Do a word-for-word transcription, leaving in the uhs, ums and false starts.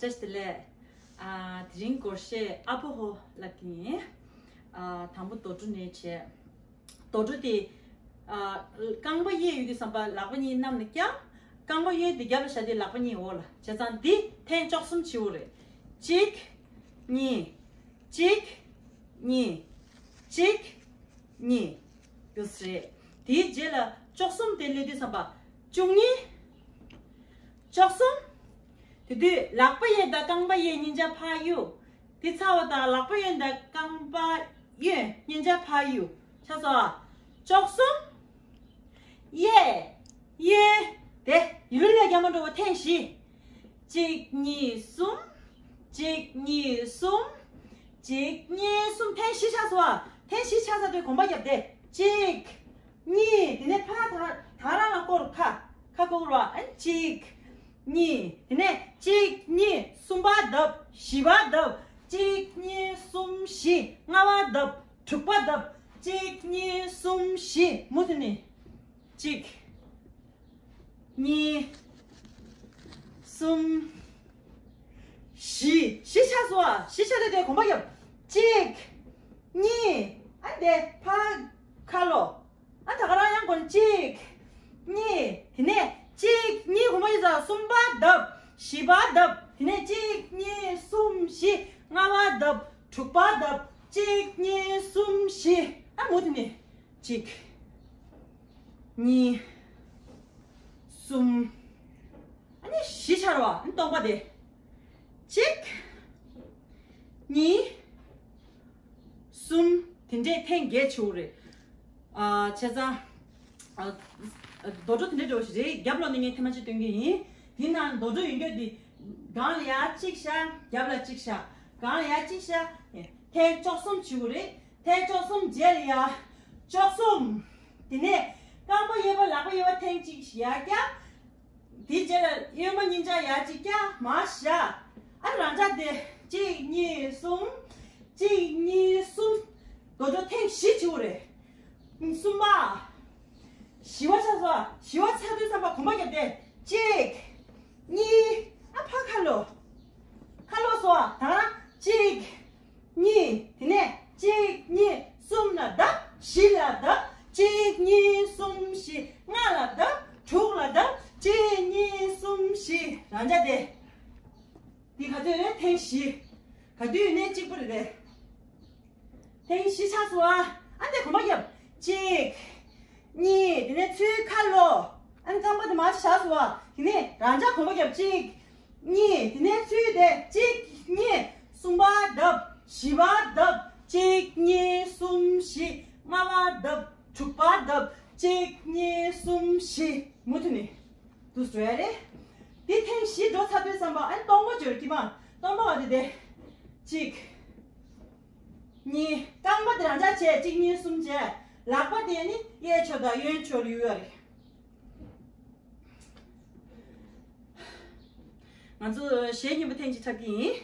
བཀྲ་ཤིས་བདེ་ལེགས། ཨ། དེ་རིང་སྒོར་གཞས་ཨ་ཕོ་ཧོ་ལབ་ཀྱི་ཡིན། ཨ། དང་པོ་རྡོ་གྲུ་ནས་བྱས། རྡོ་གྲུ་དེ། ཨ། རྐང་པ་གཡས་ཡོད་དུས་ཙམ་པ་ལག་པ་གཉིས་གནམ་ལ་བརྐྱངས། རྐང་པ་གཡོན་དེ་རྒྱབ་ལ་བཞག་དུས་ལག་པ་གཉིས་འོག་ལ། བྱས་ཙང་འདི་ཐེངས་བཅུ་གསུམ་བྱེད་དགོས་རེད། གཅིག་གཉིས། གཅིག་གཉིས། གཅིག་གཉིས། ཡོད་རེད། དེའི་རྗེས་ལ་བཅུ་གསུམ་དེ་སླེབས་དུས་ཙམ་པ། བཅུ་གཉིས། བཅུ་གསུམ། དེ་དུས་ལག་པ་གཡས་དང་རྐང་པ་གཡས་གཉིས་ཆ་ཕར་གཡུག་དེ་ཚར་བ་དང་ལག་པ་གཡོན་དང་རྐང་པ་གཡོན་གཉིས་ཆ་ཕར་གཡུག་ཆ་སོ། བཅུ་གསུམ། གཡས། གཡོན། དེ་ཡུ་ལུ་ལས་རྒྱ་མ་འགྲོ་བ་ཐེངས་བཞི། གཅིག་གཉིས། གསུམ། གཅིག་གཉིས། གསུམ། གཅིག་གཉིས། གསུམ། ཐེངས་བཞི་ཆགས་སོ། ཐེངས་བཞི་ཆགས་ས་དེ་གོམ་པ་རྒྱབ་སྟེ། གཅིག་གཉིས། དེ་ནས་ཕར་ད་ད་རང་ལ་སྐོར། ཁ་ཁ་སྐོར་བ། ཨ་ནི་གཅིག་གཉིས། དེ་ནས་གཅིག་གཉིས། གསུམ་པ་བརྡབ། བཞི་པ་བརྡབ། གཅིག་གཉིས། གསུམ། བཞི། ལྔ་པ་བརྡབ། དྲུག་པ་བརྡབ། གཅིག་གཉིས། གསུམ། བཞི། མུ་མཐུད་ནས། གཅིག་གཉིས། གསུམ། བཞི། བཞི་ཆགས་སོ། བཞི་ཆགས་དེ་དེ་གོམ་པ་རྒྱབ། གཅིག་གཉིས། ཨ་དེ་ཕར་ཁ་ལོ། ཨ་ད་ག་རང་ཡང་གོན། གཅིག་གཉིས། དེ་ནས་གཅིག་གཉིས། གོམ་པ་རྒྱབ་ཙང་གསུམ་པ་བརྡབ། བཞི་པ་བརྡབ། དེ་ནས་གཅིག་གཉིས། གསུམ། བཞི། ལྔ་པ་བརྡབ། དྲུག་པ་བརྡབ། གཅིག་གཉིས། གསུམ། བཞི། ཨ་མུ་མཐུད་ནས། གཅིག་གཉིས། གསུམ། ཨ་ནི་བཞི་ཆགས་རེད་བ། ཨ་ནི་སྟོང་པ་དེ། གཅིག་གཉིས། གསུམ། དེ་འདྲས་ཐེངས་བརྒྱད་བྱེད་དགོས་རེད། ཨ། བྱས་ཙང་། ཨ། རྡོ་གྲུ་དེ་འདྲས་འགྲོ་བཞིན་རེད། རྒྱབ་ལོགས་ནས་ངས་ཐེངས་མ་གཅིག་སྟོན་གྱི་ཡིན། དེའི་ནང་རྡོ་གྲུ་ཡོད་རྒྱུ་དེ། སྒང་ལ་ཡར་གཅིག་བཞག་རྒྱབ་ལ་གཅིག་བཞག་སྒང་ལ་ཡར་གཅིག་བཞག་ཐེངས་བཅུ་གསུམ་བྱེད་དགོས་རེད། ཐེངས་བཅུ་གསུམ་རྗེས་ལ་ཡར། བཅུ་གསུམ། དེ་ནས་རྐང་པ་གཡས་པ་ལག་པ་གཡས་པ་ཐེངས་གཅིག་ཡར་བཀྱག་དེའི་རྗེས་ལ་གཡོན་མ་གཉིས་ཆ་ཡར་གཅིག་བཀྱག་མར་བཞག་ཨ་རང་འཇགས་དེ། གཅིག་གཉིས། གསུམ། གཅིག་གཉིས། གསུམ། རྡོ་གྲུ་ཐེངས་བཞི་བྱེད་དགོས་རེད། གསུམ་པ། བཞི་པ་ཆགས་སོ། བཞི་པ་ཆགས་དུས་ཙམ་པ་གོམ་པ་རྒྱབ་སྟེ། གཅིག་གཉིས། ཨ་ཕར་ཁ་ལོ། ཁ་ལོ་སོ། ད་གཅིག་གཉིས། དེ་ནས་གཅིག་གཉིས། གསུམ་ལ་བརྡབ། བཞི་ལ་བརྡབ། གཅིག་གཉིས། གསུམ། བཞི། ལྔ་ལ་བརྡབ། དྲུག་ལ་བརྡབ། གཅིག་གཉིས། གསུམ། བཞི། རང་འཇགས་དེ། འདི་ག་ཚོད་རེད། ཐེངས་བཞི། ག་དུས་ནས་གཅིག་པ་རེད། ཐེངས་བཞི་ཆགས་སོ། ཨ་ནི་གོམ་པ་རྒྱབ། གཅིག་གཉིས། དེ་ནས་ཚུར་ཁ་ལོ། ཨ་ནི་རྐང་པ་དེ་མར་བཞག་སོ། དེ་ནས་རང་འཇགས་གོམ་པ་རྒྱབ། གཅིག་གཉིས། དེ་ནས་ཚུར་དེ། གཅིག་གཉིས། གསུམ་པ་བརྡབ། བཞི་པ་བརྡབ། གཅིག་གཉིས། གསུམ། བཞི། ལྔ་པ་བརྡབ། དྲུག་པ་བརྡབ། གཅིག་གཉིས། གསུམ། བཞི། མུ་མཐུད་ནས་འདུག་སེ་འགྲོ་ཡ་རེད། དེ་ཐེངས་བཞི་འགྲོ་ཚར་དུས་ཙམ་པ་ཨ་ནི་སྟོང་པ་འབྱོར་གྱི་མ། སྟོང་པ་བ་དེ་དེ། གཅིག་གཉིས། རྐང་པ་དེ་རང་འཇགས་བྱས། གཅིག་གཉིས། གསུམ་བྱས། ལག་པ་དེ་ནི་གཡས་ཕྱོགས་དང་གཡོན་ཕྱོགས་ལ་གཡུག་ཡ་རེད། ང་ཚོ་གཞས་རྙིང་པ་ཐེངས་གཅིག་འཁྲབ་ཀྱི་ཡིན།